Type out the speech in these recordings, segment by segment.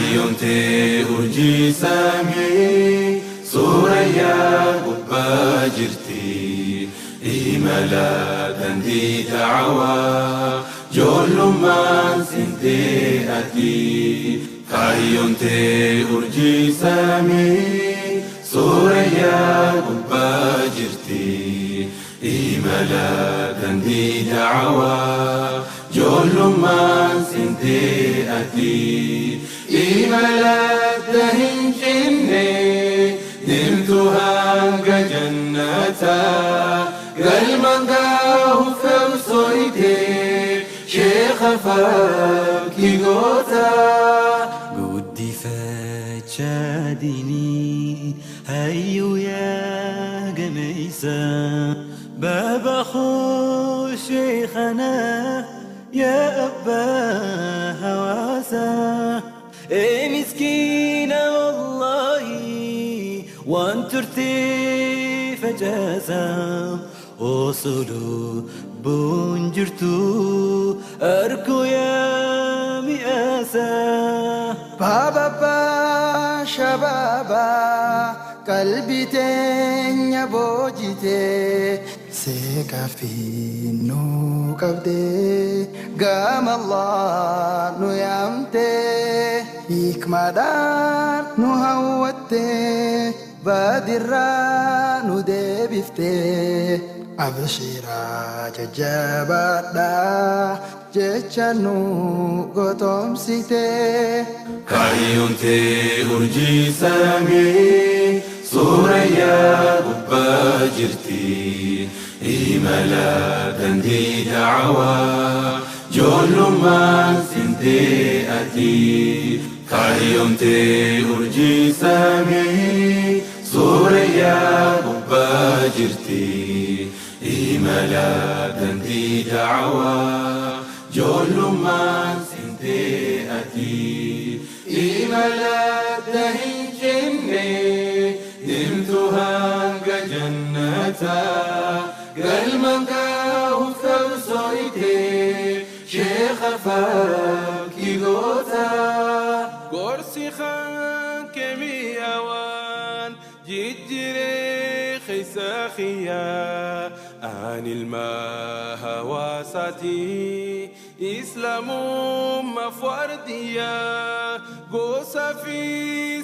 Kaayyoon tee urjii samii suurayyaa gubbaa jirti. Imala dandii da'awaa ijoollummaan sintee ati. Kaayyoon tee urjii samii suurayyaa gubbaa jirti. Imala dandii da'awaa ijoollummaan sintee ati. Imala hin cinne deemtu hanga jannataa galmaan gaahuuf qabsooyte sheekha fakkii gootaa. Guddifachaa diinii hayyuu yaa gameessa baaba koo sheekhanaa yaa abbaa hawaasaa. إيه مسكينة والله وان ترتي فجازا وصلوا بونجرتو أركو يا مئاسا. بابا با شبابا قلبي تنيا بوجيتي سيكا في نو قبدي قام الله نو يامتي hikmaadhaan nu hawwatte badirraa nu deebifte abshiiraa jajjabaadhaa jecha nu gotomsite. Kaayyoon tee urjii samii suurayyaa gubbaa jirti. Imala dandii da'awaa ijoollummaan sintee ati. Kaayyoon tee urjii samii suurayyaa gubbaa jirti. Imala dandii da'awaa ijoollummaan sintee ati. Imala hin cinne deemtu hanga jannataa galmaan gaahuuf qabsooyte sheekha fakkii gootaa. Gorsi kee mi'aawaan jijjiiree keessa xiyyaa ani ilma hawaasaati islaamummaa fardiyyaa gosa fi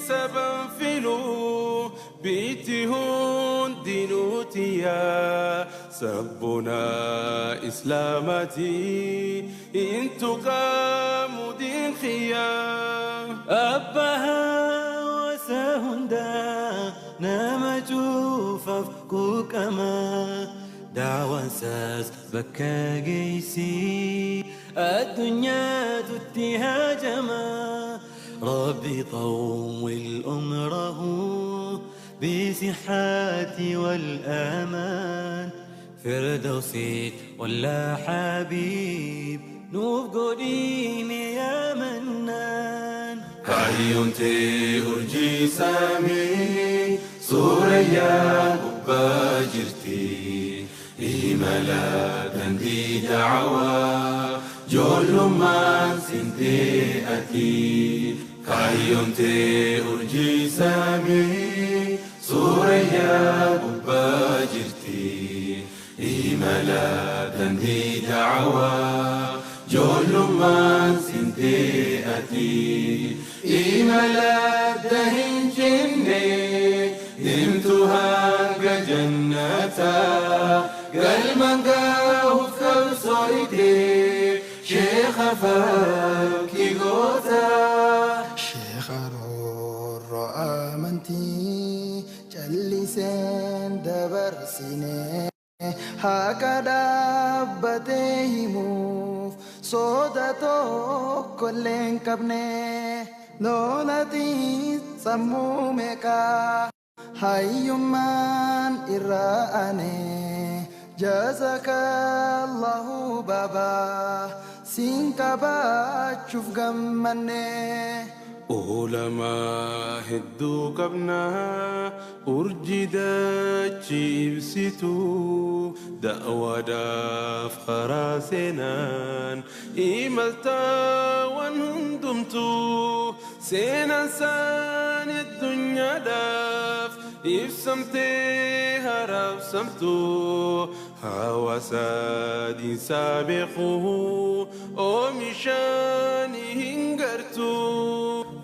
saban filuu biitti hundinuutiyaa sabbuna islaamati intuqaamu diin xiyyaa. أبها وسهندا نام جوفف كوكما دعوة ساس بكا جيسي الدنيا تتها جما ربي طول أمره بصحات والأمان فردوسي ولا حبيب نوف قديم يا منان. Kaayyoon tee urjii samii suurayyaa gubbaa jirti. Imala dandii da'awaa ijoollummaan sintee ati. Kaayyoon tee urjii samii suurayyaa gubbaa jirti. Imala dandii da'awaa ijoollummaan sintee ati. Imala hin cinne deemtu hanga jannataa galmaan gaahuuf qabsooyte sheekha fakkii gootaa. Sheekha roorroo amantii calliseen dabarsine haqa dhaabbatee himuuf soda tokkollee hin qabne lolatiin sammuu meeqaa hayyummaan irraa ane jazakallahu baabaa siin qabaachuuf gammanne. Oolamaa hedduu qabnaa urjii dachii ibsituu da'waadhaaf karaa seenaan imaltaawwan hundumtuu Seenaan isaanii addunyaadhaaf ibsamtee harabsamtu. Hawaasa diinsaa beeku oomishaanii hin gartu.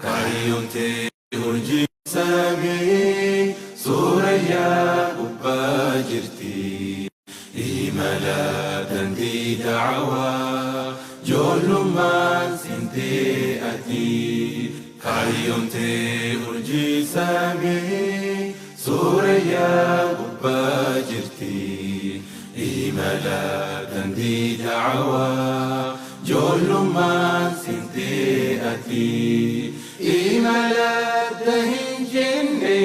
Kaayyoon tee urjii samii suurayyaa gubbaa jirti. Imala dandii da'awaa ijoollummaan sintee ati. Kaayyoon tee urjii samii suurayyaa gubbaa jirti. Imala dandii da'awaa ijoollummaan sintee ati. Imala hin jenne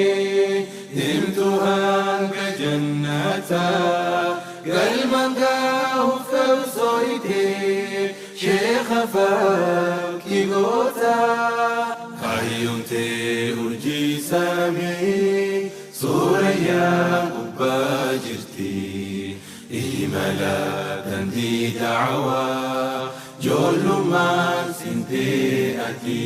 deemtu hanga jannataa. Galmaan gahuuf qabsooyitee sheekha fakkii gootaa. Kaayyoon tee urjii samii suurayyaa gubbaa jirti. Imala dandii da'awaa ijoollummaan sintee ati.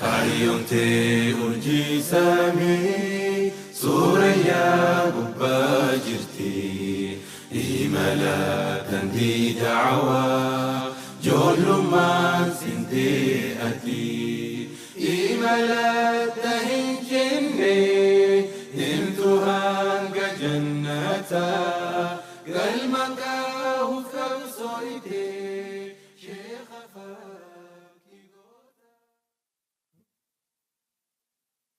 Kaayyoon tee urjii samii suurayyaa gubbaa jirti. Imala dandii da'awaa ijoollummaan sintee ati. Imala hin jenne deemtu hanga jannataa.